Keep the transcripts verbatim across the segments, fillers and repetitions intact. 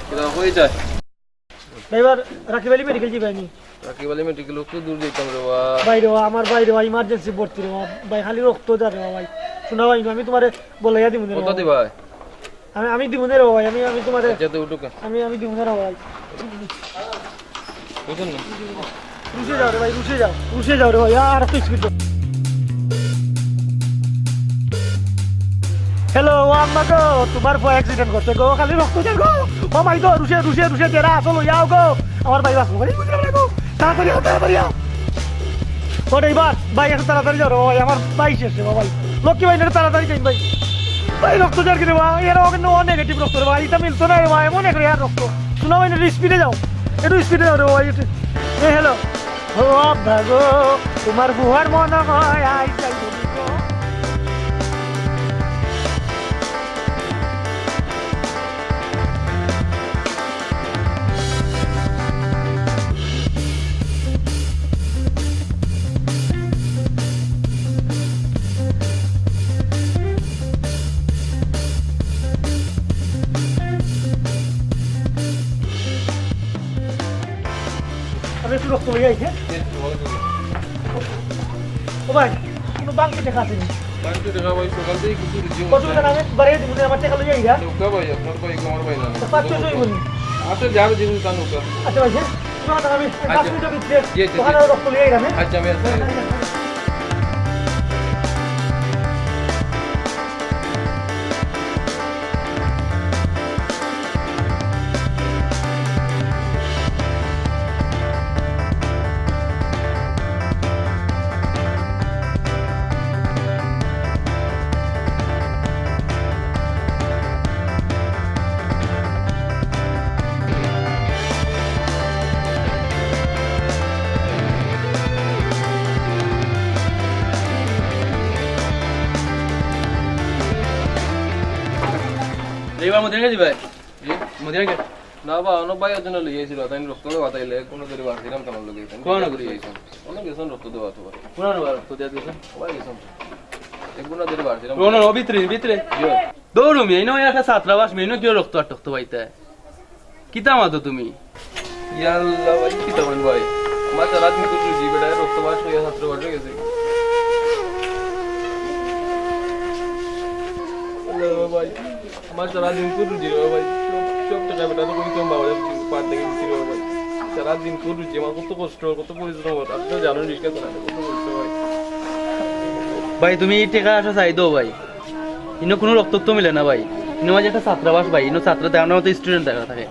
কিতা কই যায়? ভাই, এবার রাকিব আলী মেডিকেল যাইবায়নি? রাকিব আলী মেডিকেল তো দূর যাইতাম রে বা। ভাই রে বা, আমার ভাই রে বা, ইমার্জেন্সি ভর্তি রে বা। ভাই, খালি রক্ত যার রে বা ভাই। শোনা ভাই, আমি তুমারে বলাইয়া দিমু নে রে কত বা। দিবা? আমি, আমি দিমু নে রে বা ভাই, আমি, আমি তুমারে আচ্ছা, তো উঠো কা। আমি, আমি দিমু নে রে বা ভাই। বুঝলেন না? রুশে যাও রে ভাই, রুশে যাও, রুশে যাও রে ভাই, আর একটু স্পিড দাও। হ্যালো, ও আম্মা গো, তুমার ফুয়া অ্যাক্সিডেন্ট করছে গো, খালি রক্ত যার গো। ও মাই গো, রুশে, রুশে, রুশে, যারা আসল লইয়া আও গো। আমার ভাই বাঁচবো, ভাই, বুঝলাম না গো। তাড়াতাড়ি আও, তাড়াতাড়ি আও। ও ড্রাইভার, ভাই, একটু তাড়াতাড়ি যাও রে ভাই, আমার ভাই শেষ রে ভাই। লক্ষ্মী ভাই, একটু তাড়াতাড়ি যাইন ভাই। ভাই, রক্ত যার কি রে ভাই? এরা কিন্তু ও নেগেটিভ রক্ত রে ভাই, ইটা মিলতো না রে ভাই, এমন এক রেয়ার রক্ত। শোনা ভাই, একটু স্পিডে যাও, একটু স্পিডে যাও রে ভাই। এ, হ্যালো। ও আব্বা গো, তুমার ফুয়ার মনে হয় আই যাইবো গো। আমি একটু রক্ত লইয়া আই, হ্যাঁ? ও ভাই, কোনো বাংকি টেকা আছে নি? বাংকি টেকা ভাই, সকাল থেকে কিছু রুজি অসুবিধা না, আমি বাড়িয়ে দিব, আমার টেকা লইয়া আইরা। নৌকা ভাই, আপনার ভাই, আমার ভাই না। তো পাঁচশো জয় বলি। আচ্ছা, যাবে, দিন তার নৌকা। আচ্ছা ভাই, হ্যাঁ? তুমি আমার আমি আচ্ছা। পাঁচ মিনিটের ভিতরে জি, জি, জি। ওখানে রক্ত লইয়া আইরা, হ্যাঁ? আচ্ছা, আমি আসছি। এইবার মদিনা গেছি ভাই। জি? মদিনা গেছি। না বা, অন্য ভাই একজন লই আইছিল, তাই রক্ত দেওয়া তাইলে, এক গুণা ধরি বাড়ছিলাম তোমার লগে। কোন লগে? অন্য গেছেন রক্ত দেওয়া তো ভাই। কোন রক্ত দেওয়া দিয়েছেন? ভাই গেছেন। এক গুণা ধরি বাড়ছিলাম। কোন, ও ভিতরে, ভিতরে? জি। দৌড় মিয়া, ইনো একটা ছাত্রাবাস মিয়া, ইনো কিও রক্ত আর টক্ত পাইতে? কিতা মাতো তুমি? ইয়া আল্লাহ ভাই, কিতা মাতো ভাই? আমার সারা দিন তো বুঝি বেটা, রক্ত বাস হইয়া ছাত্রাবাস হয়ে গেছে। আল্লাহ ভাই, আমার সারা দিন তো রুজি রে ভাই। সব, সব টাকা বেটা তো কইতাম বাবা, পার থেকে দিছি রে ভাই। সারা দিন তো রুজি, আমার কত কষ্ট, কত পরিশ্রম, আপনি তো জানেন রিক্সা চালাতে কত কষ্ট ভাই। ভাই, তুমি এই টেকা আশা চাই দেও ভাই। ইনো কোনো রক্ত তো মিলে না ভাই। ইনো মাঝে একটা ছাত্রাবাস ভাই, ইনো ছাত্র থাকে, আমরা তো স্টুডেন্ট দেখা থাকে।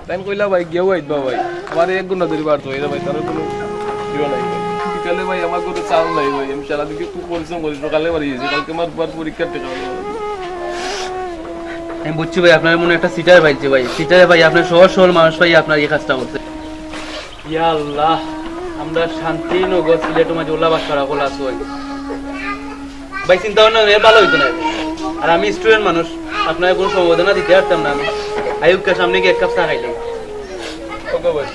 তাই কইলা ভাই, গিয়েও আইবা ভাই। আমার এক গুণা ধরি বাড়তো, এরা ভাই, তার কোনো ইয়ে নাই ভাই। বিকালে ভাই, আমার কোনো চাল নাই ভাই। আমি সারাদিন খুব পরিশ্রম করি, সকালে বাড়ি গেছি। কালকে আমার বার পরীক্ষার টেকা ভাই। আমি বুঝছি ভাই, আপনার মনে একটা সিটার পাইছে ভাই। সিটারে ভাই, আপনার সহজ সরল মানুষ ভাই, আপনার এই কাজটা করছে। ইয়া আল্লাহ, আমরা শান্তি নগর সিলেট মাঝে ওলা বাস করা কোলা আছে ভাই। ভাই, চিন্তা ভাবনা নিয়ে ভালো হইতো না। আর আমি স্টুডেন্ট মানুষ, আপনার কোনো সমবেদনা দিতে পারতাম না আমি। আইউক্কা সামনে গিয়ে এক কাপ চা খাইলাম। ওকে ভাই।